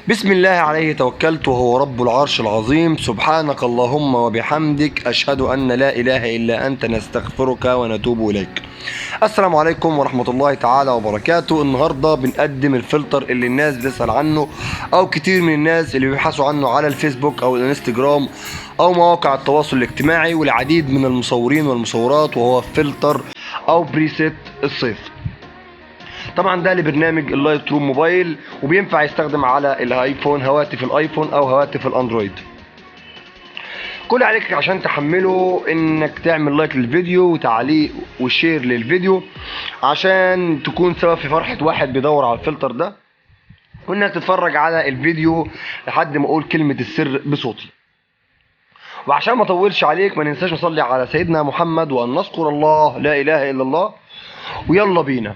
بسم الله عليه توكلت وهو رب العرش العظيم. سبحانك اللهم وبحمدك، أشهد أن لا إله إلا أنت، نستغفرك ونتوب إليك. السلام عليكم ورحمة الله تعالى وبركاته. النهاردة بنقدم الفلتر اللي الناس بتسأل عنه، أو كتير من الناس اللي بيبحثوا عنه على الفيسبوك أو الانستجرام أو مواقع التواصل الاجتماعي، والعديد من المصورين والمصورات، وهو فلتر أو preset الصيف. طبعا ده لبرنامج ال Lightroom Mobile، وبينفع يستخدم على الايفون، هواتف الايفون او هواتف الاندرويد. كل عليك عشان تحمله انك تعمل like للفيديو وتعليق و share للفيديو عشان تكون سبب في فرحة واحد بيدور على الفلتر ده، وانك تتفرج على الفيديو لحد ما اقول كلمة السر بصوتي. وعشان ما اطولش عليك ما ننساش نصلي على سيدنا محمد وان نذكر الله لا اله الا الله، ويلا بينا.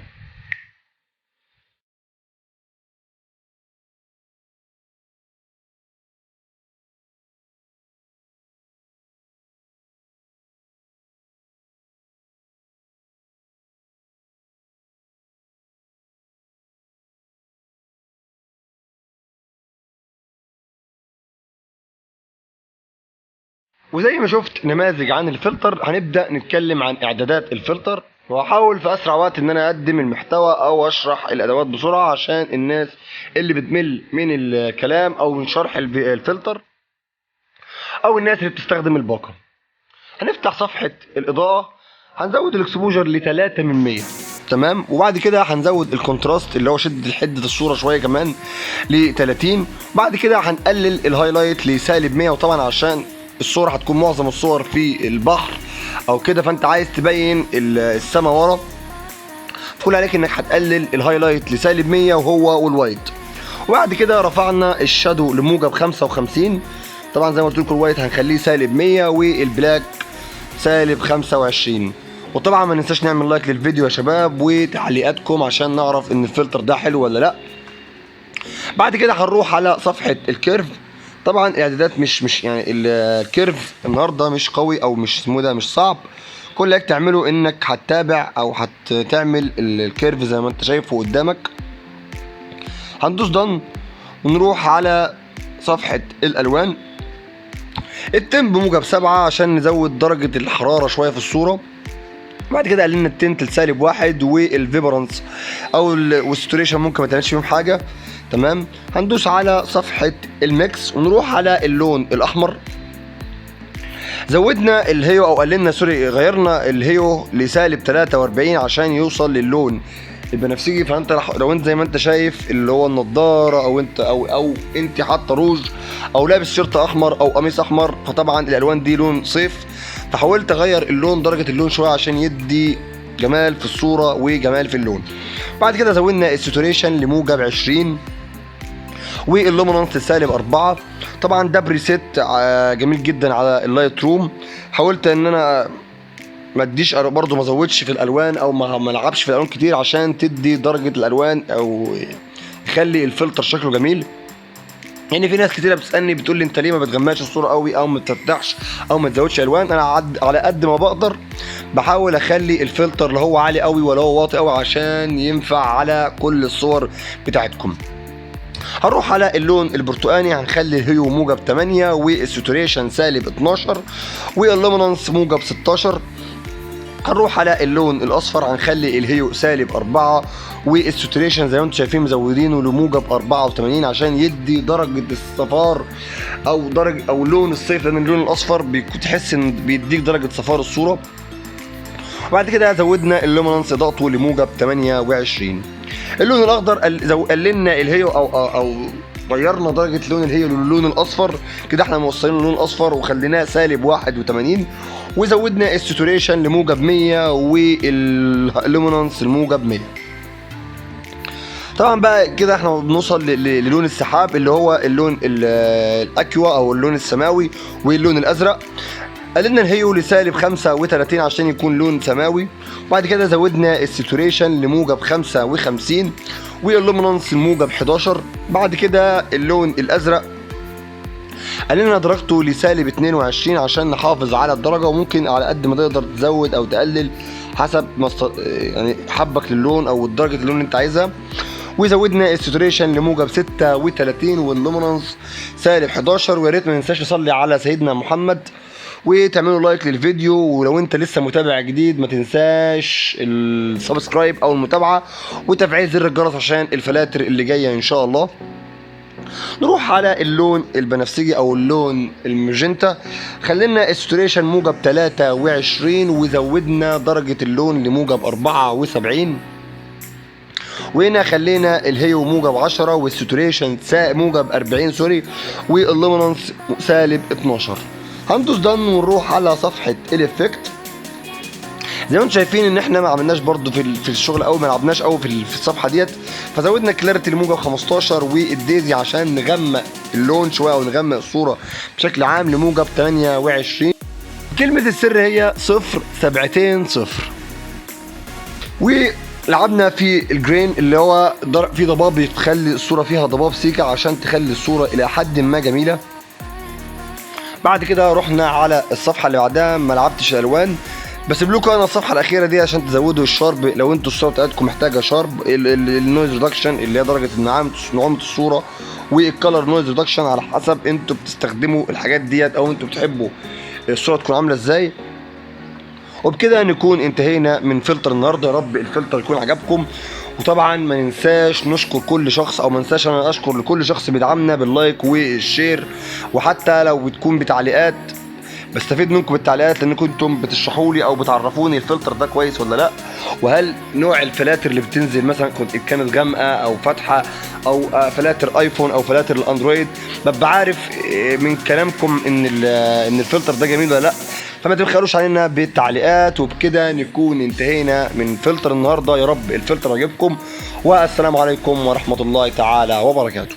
وزي ما شفت نماذج عن الفلتر، هنبدأ نتكلم عن اعدادات الفلتر، وهحاول في اسرع وقت ان انا اقدم المحتوى او اشرح الادوات بسرعة عشان الناس اللي بتمل من الكلام او من شرح الفلتر، او الناس اللي بتستخدم الباقة. هنفتح صفحة الاضاءة، هنزود ال exposure ل 3 من 100، تمام. وبعد كده هنزود ال contrast اللي هو شدة حدة الصورة شوية كمان ل 30. بعد كده هنقلل ال highlight لسالب 100، وطبعا عشان الصورة هتكون معظم الصور في البحر او كده، فانت عايز تبين السما ورا، فكل عليك انك هتقلل ال highlight لسالب 100 وهو وال white. وبعد كده رفعنا ال shadow لموجب 55، طبعا زي ما قلت لكم ال white هنخليه سالب 100 وال black سالب 25. وطبعا ما ننساش نعمل like للفيديو يا شباب وتعليقاتكم عشان نعرف ان الفلتر ده حلو ولا لا. بعد كده هنروح على صفحة ال curve. طبعا الاعدادات مش يعني ال curve النهارده مش قوي او مش اسمه ده مش صعب، كل اللي تعمله انك هتتابع او هتعمل ال curve زي ما انت شايفه قدامك. هندوس done ونروح على صفحة الالوان. ال temp موجب 7 عشان نزود درجة الحرارة شوية في الصورة. بعد كده قللنا ال tint لسالب 1، وال vibrance او وال saturation ممكن ما تعملش فيهم حاجة، تمام. هندوس على صفحة ال mix ونروح على اللون الأحمر. زودنا ال hue او قللنا sorry غيرنا ال hue لسالب 43 عشان يوصل للون البنفسجي. فانت لو انت زي ما انت شايف اللي هو النضارة او انت او انت حاطه روج او لابس شيرت احمر او قميص احمر، فطبعا الالوان دي لون صيف، فحاولت اغير اللون درجه اللون شوية عشان يدي جمال في الصورة وجمال في اللون. بعد كده زودنا ال saturation لموجب 20 وال luminance سالب 4. طبعا ده preset جميل جدا على ال Lightroom. حاولت ان انا ما اديش برضو ما ازودش في الالوان او ما العبش في الالوان كتير عشان تدي درجه الالوان او يخلي الفلتر شكله جميل. يعني في ناس كتيرة بتسالني بتقول لي انت ليه ما بتغمقش الصورة قوي او ما تفتحش او ما تزودش الوان. انا على قد ما بقدر بحاول اخلي الفلتر اللي هو عالي قوي ولا هو واطي قوي عشان ينفع على كل الصور بتاعتكم. هنروح على اللون البرتقاني، هنخلي ال hue موجب 8 وال saturation سالب 12 وال luminance موجب 16. هنروح على اللون الاصفر، هنخلي ال hue سالب 4 وال saturation زي ما انتم شايفين مزودينه لموجب 84 عشان يدي درجه الصفار او درجه او لون الصيف، لان اللون الاصفر تحس ان بيديك درجه صفار الصورة. وبعد كده زودنا ال luminance اضاءته لموجب 28. اللون الاخضر قللنا ال hue او غيرنا درجه لون ال hue للون الاصفر، كده احنا موصلين اللون الاصفر وخليناه سالب 81، وزودنا ال saturation لموجب 100 وال luminance لموجب 100. طبعا بقى كده احنا بنوصل للون السحاب اللي هو اللون ال aqua او اللون السماوي واللون الازرق. قللنا ال hue لسالب 35 عشان يكون لون سماوي. وبعد كده زودنا ال saturation لموجب 55 وال luminance لموجب 11. بعد كده اللون الازرق قللنا درجته لسالب 22 عشان نحافظ على الدرجة، وممكن على قد ما تقدر تزود او تقلل حسب ما يعني حبك للون او درجه اللون اللي انت عايزها. وزودنا ال saturation لموجب 36 وال luminance سالب 11. ويا ريت ما ننساش نصلي على سيدنا محمد وتعملوا like للفيديو، ولو انت لسه متابع جديد ما تنساش ال subscribe او المتابعة وتفعيل زر الجرس عشان الفلاتر اللي جاية ان شاء الله. نروح على اللون البنفسجي او اللون الماجنتا، خلينا ال saturation موجب 23 وزودنا درجة اللون لموجب 74. وهنا خلينا ال hue موجب 10 وال saturation موجب 40 sorry، وال luminance سالب 12. هندوس done ونروح على صفحة ال effect. زي ما انتم شايفين ان احنا ما عملناش برضو في الشغل قوي، ما لعبناش قوي في الصفحة ديت، فزودنا clarity لموجب 15 وال dehaze عشان نغمق اللون شوية او نغمق الصورة بشكل عام لموجب 28. كلمة السر هي 0 7 0. ولعبنا في ال grain اللي هو في ضباب، بتخلي الصورة فيها ضباب سيكا عشان تخلي الصورة الى حد ما جميله. بعد كده رحنا على الصفحة اللي بعدها، ما لعبتش الالوان، بسيب لكم انا الصفحة الاخيرة دي عشان تزودوا ال sharp لو انتوا الصورة بتاعتكم محتاجه sharp، ال noise reduction اللي هي درجه نعومة الصوره، وال color noise reduction على حسب انتوا بتستخدموا الحاجات ديت او انتوا بتحبوا الصورة تكون عامله ازاي. وبكده نكون انتهينا من فلتر النهارده. يا رب الفلتر يكون عجبكم، وطبعا ما ننساش نشكر كل شخص، او ما ننساش انا اشكر لكل شخص بيدعمنا بال like وال share، وحتى لو بتكون بتعليقات بستفيد منكم بالتعليقات، لانكم انتم بتشرحوا لي او بتعرفوني الفلتر ده كويس ولا لا، وهل نوع الفلاتر اللي بتنزل مثلا كانت غامقه او فاتحة او فلاتر ايفون او فلاتر الاندرويد، ببقى عارف من كلامكم ان الفلتر ده جميل ولا لا. فما تبخلوش علينا بالتعليقات. وبكده نكون انتهينا من فلتر النهارده. يا رب الفلتر عجبكم، والسلام عليكم ورحمة الله تعالى وبركاته.